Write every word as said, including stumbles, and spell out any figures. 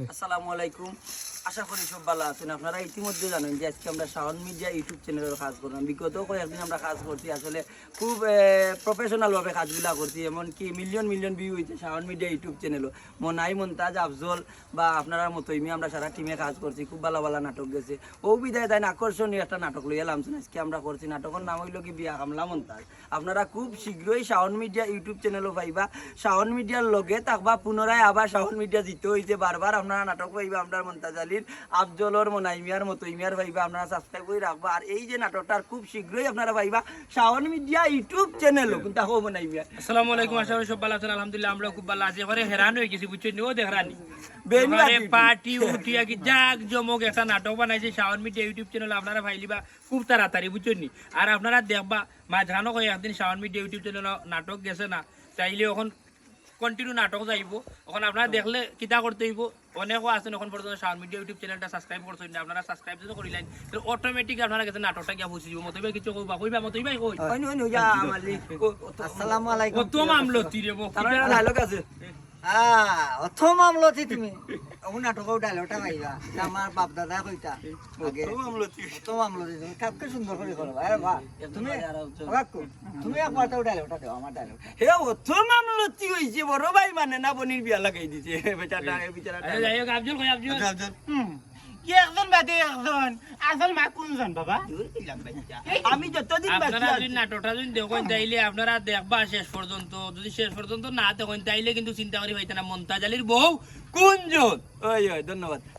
আসসালামু আলাইকুম। আশা করি সব ভালা আছইন। আপনারা ইতিমধ্যে জানইন যে আজকে আমরা শাওন মিডিয়া YouTube চ্যানেলর কাজ করলাম। বিগত কয়েকদিন আমরা কাজ করছি, আসলে খুব প্রফেশনাল ভাবে কাজগুলা করছি, এমনকি মিলিয়ন মিলিয়ন ভিউ অইছে শাওন মিডিয়া YouTube চ্যানেলও। মনাই, মন্তাজ, আফজল বা আপনারার মতো ইমি আমরা সারা টিমে কাজ করছি, খুব ভালা ভালা নাটক গেছে। অউ বিদায় তাইন আকর্ষণীয় একটা নাটক লইয়া লামছইন, আজকে আমরা করছি। নাটকর নাম অইলো কি বিয়া কামলা মন্তাজ। আপনারা খুব শীঘ্রই শাওন মিডিয়া YouTube চ্যানেলও পাইবা। শাওন মিডিয়ার লগে থাকবা, পুনরায় আবার শাওন মিডিয়া জিতে অইছে, বারবার আপনারা নাটক পাইবা আমরার মন্তাজ আলীর, আফজলর, মনাই মিয়ার, মতই মিয়ার পাইবা, আপনারা সাবস্ক্রাইব করি রাখবা। আর এই যে নাটকটার খুব শীঘ্রই আপনারা পাইবা শাওন মিডিয়া YouTube চ্যানেলও। কোনটা হবো মনাই মিয়া? আসসালামু আলাইকুম, আশা করি সব ভালা আছইন। আলহামদুলিল্লাহ, আমরাও খুব ভালা আছি। এবারে হেরান অই গেছি, বুঝছইন নি? অউ দেখরানি। বেনি এবারে মাতিছি। পার্টি উঠিয়া কি জাক জমক একটা নাটক বানাইছে শাওন মিডিয়া YouTube চ্যানেল, আপনারা পাইলিবা খুব তাড়াতাড়ি, বুঝছইন নি? আর আপনারা দেখবা, মাঝখানো কই একদিন শাওন মিডিয়া YouTube চ্যানেল নাটক গেছে না, তাইলে অখন কন্টিনিউ নাটক যাইবো। অখন আপনারা দেখলে কিতা করতে অইবো? অনেকও আছইন অখন পর্যন্ত শাওন মিডিয়া YouTube চ্যানেলটা সাবস্ক্রাইব করছইন না, আপনারা সাবস্ক্রাইব যদি করিলাইন, তাইলে অটোমেটিক আপনারা গেছে নাটকটা গিয়া পৌঁছি যাইবো। মতই ভাই কিছু কইবা, কইবা, মতই ভাই কই? ওই নি, ওই নি, ওই যা, মালিক। আসসালামু আলাইকুম। অত মামলতি রে বো। তার একটা ডায়লগ আছে। আহ, অত মামলতি তুমি। অউ নাটকর ডায়লগটা পাইবা। ইটা আমার বাপ দাদায় কইতা আগে। অত মামলতি। অত মামলতি তুমি। কাউকে সুন্দর করি করো। আরে বাহ। তুমি, বাক্কু, তুমি একবার তো ডায়লগটা দেও, আমার ডায়লগ। হে, অত মামলতি অইছে, বড় ভাই মানে না, বইনর বিয়া লাগাই দিছে। বেচারা, বেচারাটা। আচ্ছা, যাই হোক, আফজল কই, আফজল? আচ্ছা, আফজল। হুম। কি একজন বাদে একজন? আসল মা কোনজন, বাবা? আমি যতদিন বাঁচি আপনারা আছি। যদি নাটকটা যদি দেখইন, তাইলে আপনারা দেখবা শেষ পর্যন্ত। যদি শেষ পর্যন্ত না দেখইন, তাইলে কিন্তু চিন্তা করি পাইতা না মন্তাজ আলীর বউ কোনজন। ওই, ওই, ধন্যবাদ।